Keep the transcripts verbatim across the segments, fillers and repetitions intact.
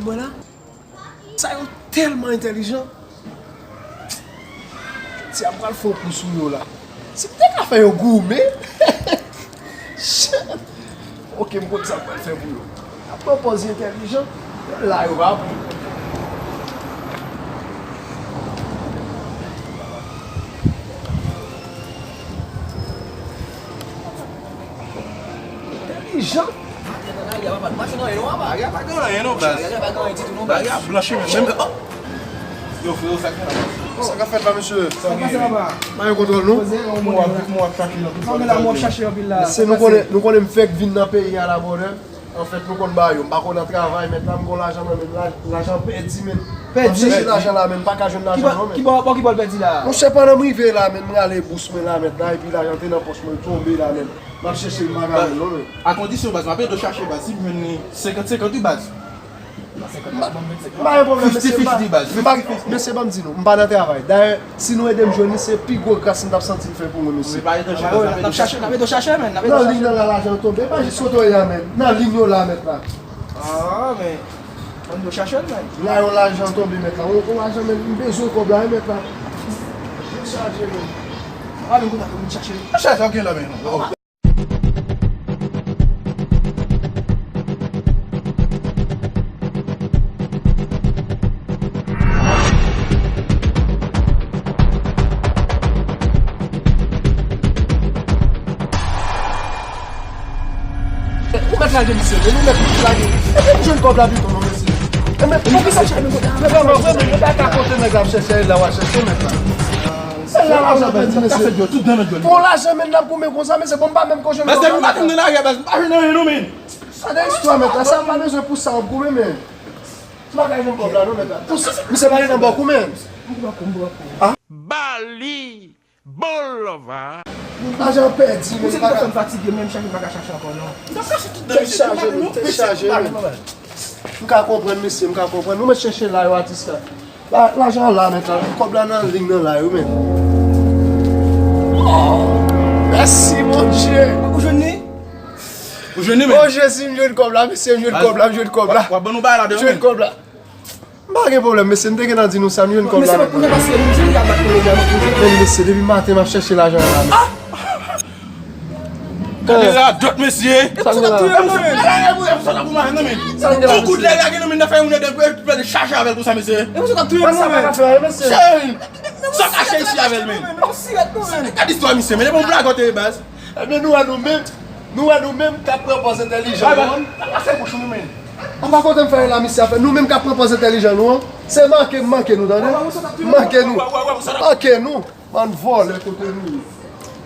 Mwen la, sa yo tèlman entèlijan. Ti a pral fè yon kou sou yo la. Si m te ka fè yo goumen. Shit. Ok, m konn sa m pral fè pou yo. Apre pòz entèlijan, yo la yo pa pran. Entèlijan. Mache nan anyen non, papa. Bagay pa gen anyen non, baz. Bagay pa gen anyen ditou non, baz. Bagay ap blanchi menm. Menm, oh. Yo, freo, sa k fèt la? Sa k ap fèt la, mesye? Sa k pase, papa? Pa gen kontwòl, non? Poze, non, mwen ap, mwen ap chache nan tout. Non, men la, mwen ap chache anpil la. Se nou konnen, nou konnen m fèk vin nan peyi a la, brother. Anfèt, nou konn ba yo. M pa konn nan travay, mèt la, m gon lajan nan men m, la, lajan pèdi, men. Pèdi? M ap chèche lajan la, men m pa ka jwenn lajan non, men. Ki bò, bò, ki bò l pèdi la? Monchè, pandan m rive la, men m rale bous mwen la, mèt la, epi lajan te nan pòch mwen, l tonbe la, men. M ap chèche l, m pa ka jwenn non, men. A kondisyon, baz, m ap ede w chache, baz. Si m jwenn li senkant senkant, wi, baz. M pa gen pwoblèm, mesye, m pa, m pa, mesye, ban m di nou, m pa nan travay. Dayè, si nou ede m jwenn li, se pi gwo gras m t ap santi l fè pou mwen, mesye. N ap chache, n ap ede w chache, men, n ap ede w chache. Nan liy nan la, lajan tonbe, e pa jis kote w ye a, men. Nan liy yo la, mèt la. Ah, men, ban m ede w chache l, men. La, yon lajan tonbe, mèt la. Yon, yon lajan, men, m bezwen kòb la, wi, mèt la. Byen chaje, men. Ah, men, kote pou m chache l? Chache, ok, la, men. Ou mèt lage misye, men ou mèt lage. Epi m jwenn kòb la pito non, mesye. E men, poukisa w chache nèg la? Men pa ka kote nèg la ap chèche, la w a chèche mèt la. Se la lajan pèdi, mesye. Pou lajan, men, n ap goumen konsa, mesye, bon, m pa menm ko jwenn kòb la. Baz, depi maten m nan lari a, baz, m pa jwenn anyen non, men. Sa de istwa, mèt la, sa m pa bezwen pou sa w ap goumen, men. M pa ka jwenn kòb la non, mèt la. Pou sa, misye pa gen nan bòk ou, men. Bali, bon lova. Lajan pèdi, men. Ou se ki fè m fatige, men m chache, m pa ka chache ankò non. M t ap chache tout dan, mesye, chaje, men, tèt chaje, men. M ka konprann, mesye, m ka konprann. Nou mèt chèche la, yo, atis la. La, lajan an la, mèt la. Kòb la nan liy nan la, wi, men. Oh, mèsi, Bondye. Ou jwenn li? Ou jwenn li, men? Oh, Jezi, m jwenn kòb la, mesye, m jwenn kòb la, m jwenn kòb la. W ap ban nou bagay ladan, men. M jwenn kòb la. M pa gen pwoblèm, mesye, m te gentan di nou sa, m jwenn kòb la, men. Men, mesye, depi maten m ap chèche lajan an la, men. Gade radòt, mesye. Sa n gen la? Sa n gen la, mesye? Kou kout lè lage nan men nan fè yon nèg chaje avè l konsa, mesye. Sa pa ka fè, mesye. Sa kache isi avè l, men. Gade istwa misye, men. E bon blag ou te ye, baz. Ebyen, nou wè nou menm, nou wè nou menm k ap pran pòz entèlijan nou an. Pase bouch ou, men. Anba kote m fè la, misye ap fè. Nou menm k ap pran pòz entèlijan nou an, se manke m manke nou, tande? Manke nou. Manke nou. Bann vòlè kote nou ye.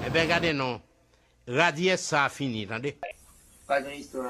Ebyen, gade non. Radyès sa a fini, tande. Pa gen istwa.